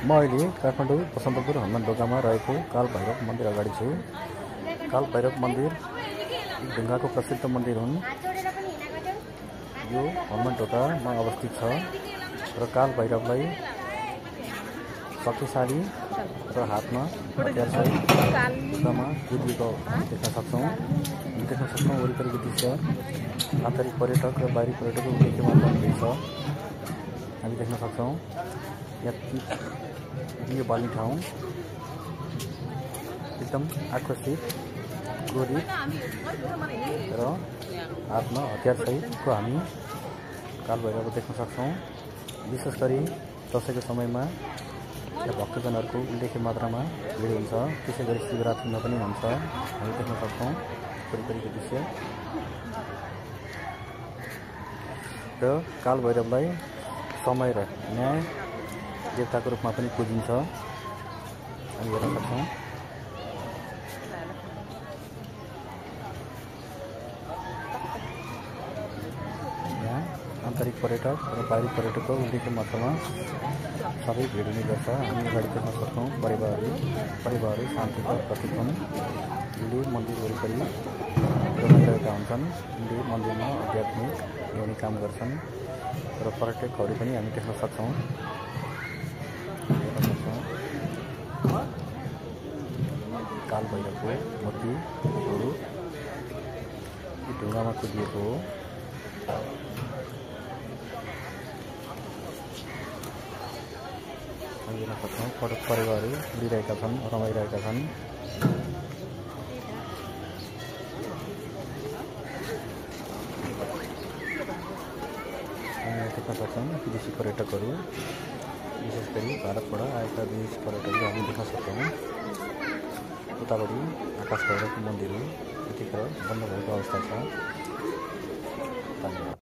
म अहिले काठमाडौँ बसन्तपुर हनुमान ढोकामा रहेको काल भैरव मन्दिर अगाडि छु। काल भैरव मन्दिर ढुङ्गाको प्रसिद्ध मन्दिर हुन्। यो हनुमान ढोकामा अवस्थित छ र काल भैरवलाई शक्तिशाली र हातमा हतियारसहित ढुङ्गामा कुदिएको देख्न सक्छौँ। वरिपरिको दृश्य आन्तरिक पर्यटक र बाहिरी पर्यटकको उल्लेख्य मात्रामा भिड छ हामी देख्न सक्छौँ। यो बाल्ने ठाउँ एकदम आकर्षित, क्रोधित र हातमा हतियारसहितको हामी काल भैरव देख्न सक्छौँ। विशेष गरी दसैँको समयमा यहाँ भक्तजनहरूको उल्लेख्य मात्रामा भिड हुन्छ। त्यसै गरी शिवरात्रिमा पनि हुन्छ हामी देख्न सक्छौँ वरिपरिको दृश्य। र काल भैरवलाई समय र न्याय देवताको रूपमा पनि पुजिन्छ हामी हेर्न सक्छौँ। यहाँ आन्तरिक पर्यटक र बाहिरी पर्यटकको उल्लेख्य मात्रामा सबै भिड हुने गर्छ हामी अगाडि देख्न सक्छौँ। परिवारहरू शान्तिका प्रतीक हुन्। यिनले मन्दिर वरिपरि रमाइरहेका हुन्छन्। यिनले मन्दिरमा आध्यात्मिक ल्याउने काम गर्छन् र पर्यटकहरू पनि हामी देख्न सक्छौँ। काल भैरवको मूर्ति स्वरूप ढुङ्गामा कुदिएको हो। हामी हेर्न सक्छौँ परिवारहरू उडिरहेका छन्, रमाइरहेका छन्। हामी देख्न सक्छौँ विदेशी पर्यटकहरू, विशेष गरी भारतबाट आएका विदेशी पर्यटकहरू हामी देख्न सक्छौँ। उतापट्टि आकाश भैरवको मन्दिर हो, यतिखेर बन्द भएको अवस्था छ। धन्यवाद।